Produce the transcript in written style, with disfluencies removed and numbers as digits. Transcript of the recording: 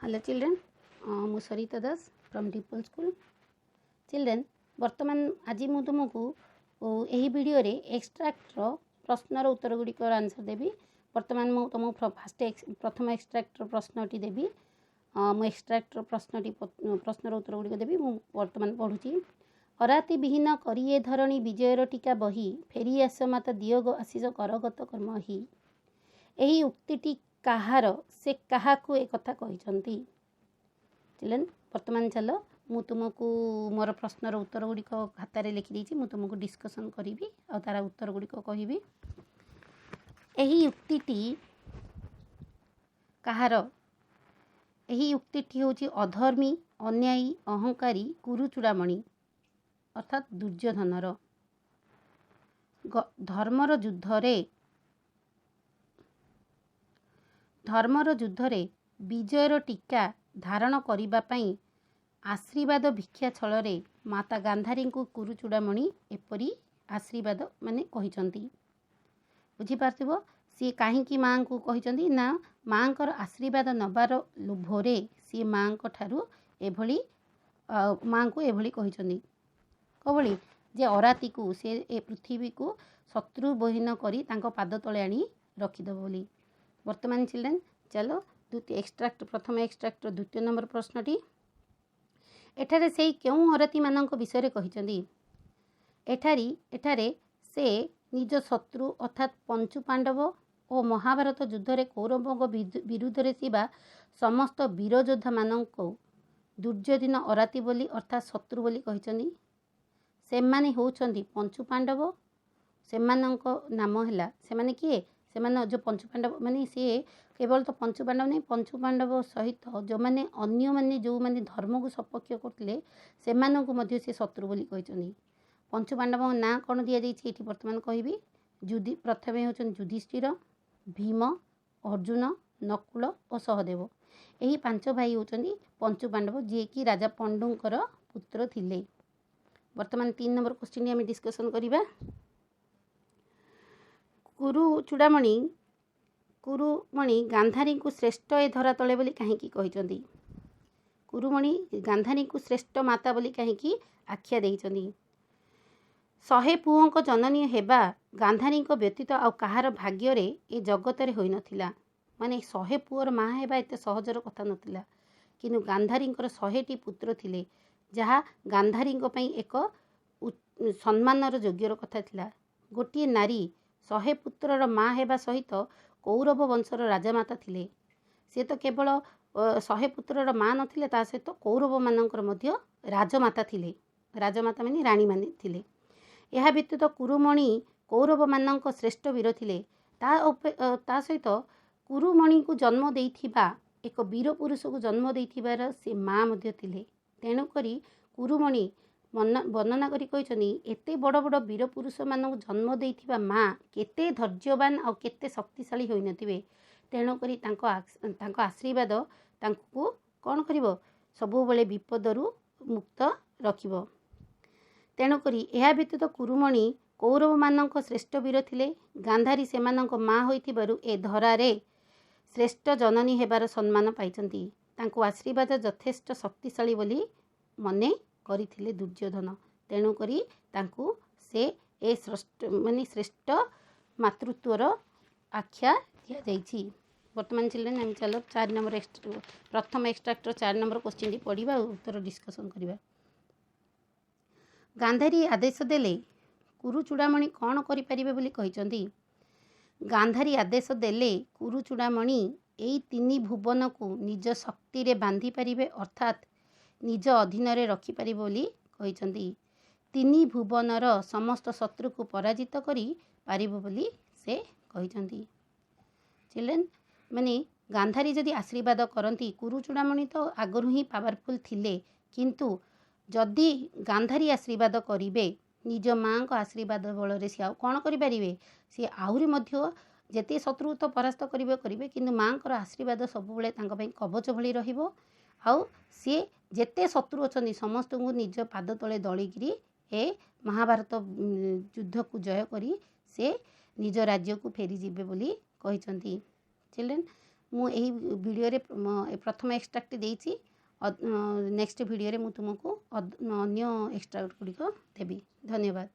Hello children, ମୁଁ Sarita Das from ଡିପଲ୍ school. Children, ବର୍ତ୍ତମାନ ଆଜି ମୁଁ ତୁମକୁ ଏହି ଭିଡ଼ିଓରେ ଏକ୍ସଟ୍ରାକ୍ଟର ପ୍ରଶ୍ନର ଉତ୍ତର ଗୁଡ଼ିକର ଆନ୍ସର୍ ଦେବି। ବର୍ତ୍ତମାନ ମୁଁ ତୁମକୁ ଫାଷ୍ଟ ପ୍ରଥମ ଏକ୍ସଟ୍ରାକ୍ଟର ପ୍ରଶ୍ନଟି ଦେବି। ମୁଁ ଏକ୍ସଟ୍ରାକ୍ଟର ପ୍ରଶ୍ନଟି, ପ୍ରଶ୍ନର ଉତ୍ତର ଗୁଡ଼ିକ ଦେବି। ମୁଁ ବର୍ତ୍ତମାନ ପଢ଼ୁଛି। ଅରାତି ବିହୀନ କରି ଏ ଧରଣୀ ବିଜୟର ଟୀକା ବହି, ଫେରି ଆସ ମାତା, ଦିଅ ଗୋ ଆଶିଷ, କରଗତ କର୍ମ ହି। ଏହି ଉକ୍ତିଟି କାହାର? ସେ କାହାକୁ ଏ କଥା କହିଛନ୍ତି? ଚିଲଡ୍ରେନ୍, ବର୍ତ୍ତମାନ ଚାଲ, ମୁଁ ତୁମକୁ ମୋର ପ୍ରଶ୍ନର ଉତ୍ତର ଗୁଡ଼ିକ ଖାତାରେ ଲେଖିଦେଇଛି। ମୁଁ ତୁମକୁ ଡିସ୍କସନ୍ କରିବି ଆଉ ତା'ର ଉତ୍ତର ଗୁଡ଼ିକ କହିବି। ଏହି ଉକ୍ତିଟି କାହାର? ଏହି ଉକ୍ତିଟି ହେଉଛି ଅଧର୍ମୀ, ଅନ୍ୟାୟୀ, ଅହଙ୍କାରୀ କୁରୁଚୂଡ଼ାମଣି ଅର୍ଥାତ୍ ଦୁର୍ଯ୍ୟୋଧନର। ଧର୍ମର ଯୁଦ୍ଧରେ ବିଜୟର ଟୀକା ଧାରଣ କରିବା ପାଇଁ ଆଶୀର୍ବାଦ ଭିକ୍ଷା ଛଳରେ ମାତା ଗାନ୍ଧାରୀଙ୍କୁ କୁରୁଚୂଡ଼ାମଣି ଏପରି ଆଶୀର୍ବାଦ ମାନେ କହିଛନ୍ତି। ବୁଝିପାରୁଥିବ, ସିଏ କାହିଁକି ମାଆଙ୍କୁ କହିଛନ୍ତି ନା, ମାଆଙ୍କର ଆଶୀର୍ବାଦ ନେବାର ଲୋଭରେ ସିଏ ମାଆଙ୍କ ଠାରୁ ଏଭଳି, ମାଆଙ୍କୁ ଏଭଳି କହିଛନ୍ତି। କୋଭଳି ଯେ ଅରାତିକୁ ସେ ଏ ପୃଥିବୀକୁ ଶତ୍ରୁବିହୀନ କରି ତାଙ୍କ ପାଦ ତଳେ ଆଣି ରଖିଦେବ ବୋଲି। ବର୍ତ୍ତମାନ ଚିଲଡ୍ରେନ୍, ଚାଲ ଦ୍ୱିତୀୟ ଏକ୍ସଟ୍ରାକ୍ଟ, ପ୍ରଥମ ଏକ୍ସଟ୍ରାକ୍ଟର ଦ୍ୱିତୀୟ ନମ୍ବର ପ୍ରଶ୍ନଟି। ଏଠାରେ ସେଇ କେଉଁ ଅରାତିମାନଙ୍କ ବିଷୟରେ କହିଛନ୍ତି? ଏଠାରେ ସେ ନିଜ ଶତ୍ରୁ ଅର୍ଥାତ୍ ପଞ୍ଚୁ ପାଣ୍ଡବ ଓ ମହାଭାରତ ଯୁଦ୍ଧରେ କୌରବଙ୍କ ବିରୁଦ୍ଧରେ ଥିବା ସମସ୍ତ ବୀରଯୋଦ୍ଧାମାନଙ୍କୁ ଦୁର୍ଯ୍ୟୋଧନ ଅରାତି ବୋଲି ଅର୍ଥାତ୍ ଶତ୍ରୁ ବୋଲି କହିଛନ୍ତି। ସେମାନେ ହେଉଛନ୍ତି ପଞ୍ଚୁ ପାଣ୍ଡବ। ସେମାନଙ୍କ ନାମ ହେଲା, ସେମାନେ କିଏ? ସେମାନେ ଯେଉଁ ପଞ୍ଚୁ ପାଣ୍ଡବ, ମାନେ ସିଏ କେବଳ ତ ପଞ୍ଚୁ ପାଣ୍ଡବ ନାହିଁ, ପଞ୍ଚୁ ପାଣ୍ଡବ ସହିତ ଯେଉଁମାନେ ଅନ୍ୟମାନେ, ଯେଉଁମାନେ ଧର୍ମକୁ ସପକ୍ଷ କରୁଥିଲେ, ସେମାନଙ୍କୁ ମଧ୍ୟ ସେ ଶତ୍ରୁ ବୋଲି କହିଛନ୍ତି। ପଞ୍ଚୁ ପାଣ୍ଡବଙ୍କ ନାଁ କ'ଣ ଦିଆଯାଇଛି ଏଠି ବର୍ତ୍ତମାନ କହିବି। ପ୍ରଥମେ ହେଉଛନ୍ତି ଯୁଧିଷ୍ଠିର, ଭୀମ, ଅର୍ଜୁନ, ନକୁଳ ଓ ସହଦେବ। ଏହି ପାଞ୍ଚ ଭାଇ ହେଉଛନ୍ତି ପଞ୍ଚୁ ପାଣ୍ଡବ, ଯିଏକି ରାଜା ପଣ୍ଡୁଙ୍କର ପୁତ୍ର ଥିଲେ। ବର୍ତ୍ତମାନ 3 ନମ୍ବର କୋଶ୍ଚିନ୍ ଆମେ ଡିସ୍କସନ୍ କରିବା। କୁରୁମଣି ଗାନ୍ଧାରୀଙ୍କୁ ଶ୍ରେଷ୍ଠ ଏ ଧରା ତଳେ ବୋଲି କାହିଁକି କହିଛନ୍ତି? କୁରୁମଣି ଗାନ୍ଧାରୀଙ୍କୁ ଶ୍ରେଷ୍ଠ ମାତା ବୋଲି କାହିଁକି ଆଖ୍ୟା ଦେଇଛନ୍ତି? 100 ପୁଅଙ୍କ ଜନନୀ ହେବା ଗାନ୍ଧାରୀଙ୍କ ବ୍ୟତୀତ ଆଉ କାହାର ଭାଗ୍ୟରେ ଏ ଜଗତରେ ହୋଇନଥିଲା। ମାନେ 100 ପୁଅର ମା ହେବା ଏତେ ସହଜର କଥା ନଥିଲା, କିନ୍ତୁ ଗାନ୍ଧାରୀଙ୍କର 100ଟି ପୁତ୍ର ଥିଲେ, ଯାହା ଗାନ୍ଧାରୀଙ୍କ ପାଇଁ ଏକ ସମ୍ମାନର ଯୋଗ୍ୟର କଥା ଥିଲା। ଗୋଟିଏ ନାରୀ 100 ପୁତ୍ରର ମା ହେବା ସହିତ କୌରବ ବଂଶର ରାଜାମାତା ଥିଲେ। ସେ ତ କେବଳ 100 ପୁତ୍ରର ମା ନଥିଲେ, ତା ସହିତ କୌରବମାନଙ୍କର ମଧ୍ୟ ରାଜମାତା ଥିଲେ। ରାଜମାତା ମାନେ ରାଣୀମାନେ ଥିଲେ। ଏହା ବ୍ୟତୀତ କୁରୁମଣି କୌରବମାନଙ୍କ ଶ୍ରେଷ୍ଠ ବୀର ଥିଲେ। ତା ସହିତ କୁରୁମଣିଙ୍କୁ ଜନ୍ମ ଦେଇଥିବା, ଏକ ବୀର ପୁରୁଷକୁ ଜନ୍ମ ଦେଇଥିବାର ସେ ମା ମଧ୍ୟ ଥିଲେ। ତେଣୁକରି କୁରୁମଣି ବର୍ଣ୍ଣନା କରି କହିଛନ୍ତି, ଏତେ ବଡ଼ ବଡ଼ ବୀର ପୁରୁଷମାନଙ୍କୁ ଜନ୍ମ ଦେଇଥିବା ମା କେତେ ଧୈର୍ଯ୍ୟବାନ ଆଉ କେତେ ଶକ୍ତିଶାଳୀ ହୋଇନଥିବେ। ତେଣୁକରି ତାଙ୍କ ଆଶୀର୍ବାଦ ତାଙ୍କୁ କ'ଣ କରିବ? ସବୁବେଳେ ବିପଦରୁ ମୁକ୍ତ ରଖିବ। ତେଣୁକରି ଏହା ବ୍ୟତୀତ କୁରୁମଣି କୌରବମାନଙ୍କ ଶ୍ରେଷ୍ଠ ବୀର ଥିଲେ। ଗାନ୍ଧାରୀ ସେମାନଙ୍କ ମା ହୋଇଥିବାରୁ ଏ ଧରାରେ ଶ୍ରେଷ୍ଠ ଜନନୀ ହେବାର ସମ୍ମାନ ପାଇଛନ୍ତି। ତାଙ୍କୁ ଆଶୀର୍ବାଦ ଯଥେଷ୍ଟ ଶକ୍ତିଶାଳୀ ବୋଲି ମନେ କରିଥିଲେ ଦୁର୍ଯ୍ୟୋଧନ। ତେଣୁକରି ତାଙ୍କୁ ସେ ଏ ଶ୍ରେଷ୍ଠ, ମାନେ ଶ୍ରେଷ୍ଠ ମାତୃତ୍ୱର ଆଖ୍ୟା ଦିଆଯାଇଛି। ବର୍ତ୍ତମାନ ଚିଲଡ୍ରେନ୍, ଆମେ ଚାଲ 4 ନମ୍ବର, ପ୍ରଥମ ଏକ୍ସଟ୍ରାକ୍ଟର 4 ନମ୍ବର କୋଶ୍ଚିନ୍ଟି ପଢ଼ିବା ଆଉ ଉତ୍ତର ଡିସ୍କସନ୍ କରିବା। ଗାନ୍ଧାରୀ ଆଦେଶ ଦେଲେ କୁରୁଚୂଡ଼ାମଣି କ'ଣ କରିପାରିବେ ବୋଲି କହିଛନ୍ତି? ଗାନ୍ଧାରୀ ଆଦେଶ ଦେଲେ କୁରୁଚୂଡ଼ାମଣି ଏଇ ତିନି ଭୁବନକୁ ନିଜ ଶକ୍ତିରେ ବାନ୍ଧି ପାରିବେ, ଅର୍ଥାତ୍ ନିଜ ଅଧୀନରେ ରଖିପାରିବେ ବୋଲି କହିଛନ୍ତି। ତିନି ଭୁବନର ସମସ୍ତ ଶତ୍ରୁକୁ ପରାଜିତ କରି ପାରିବ ବୋଲି ସେ କହିଛନ୍ତି। ଚିଲଡ୍ରେନ୍, ମାନେ ଗାନ୍ଧାରୀ ଯଦି ଆଶୀର୍ବାଦ କରନ୍ତି, କୁରୁଚୂଡ଼ାମଣି ତ ଆଗରୁ ହିଁ ପାୱାରଫୁଲ୍ ଥିଲେ, କିନ୍ତୁ ଯଦି ଗାନ୍ଧାରୀ ଆଶୀର୍ବାଦ କରିବେ, ନିଜ ମାଆଙ୍କ ଆଶୀର୍ବାଦ ବଳରେ ସିଏ ଆଉ କ'ଣ କରିପାରିବେ? ସିଏ ଆହୁରି ମଧ୍ୟ ଯେତେ ଶତ୍ରୁ ତ ପରାସ୍ତ କରିବେ କରିବେ, କିନ୍ତୁ ମାଆଙ୍କର ଆଶୀର୍ବାଦ ସବୁବେଳେ ତାଙ୍କ ପାଇଁ କବଚ ଭଳି ରହିବ ଆଉ ସିଏ ଯେତେ ଶତ୍ରୁ ଅଛନ୍ତି ସମସ୍ତଙ୍କୁ ନିଜ ପାଦ ତଳେ ଦଳିକିରି ଏ ମହାଭାରତ ଯୁଦ୍ଧକୁ ଜୟ କରି ସେ ନିଜ ରାଜ୍ୟକୁ ଫେରିଯିବେ ବୋଲି କହିଛନ୍ତି। ଚିଲଡ୍ରେନ୍, ମୁଁ ଏହି ଭିଡ଼ିଓରେ ପ୍ରଥମ ଏକ୍ସଟ୍ରାକ୍ଟ ଦେଇଛି। ନେକ୍ସଟ ଭିଡ଼ିଓରେ ମୁଁ ତୁମକୁ ଅନ୍ୟ ଏକ୍ସଟ୍ରାକ୍ଟ ଗୁଡ଼ିକ ଦେବି। ଧନ୍ୟବାଦ।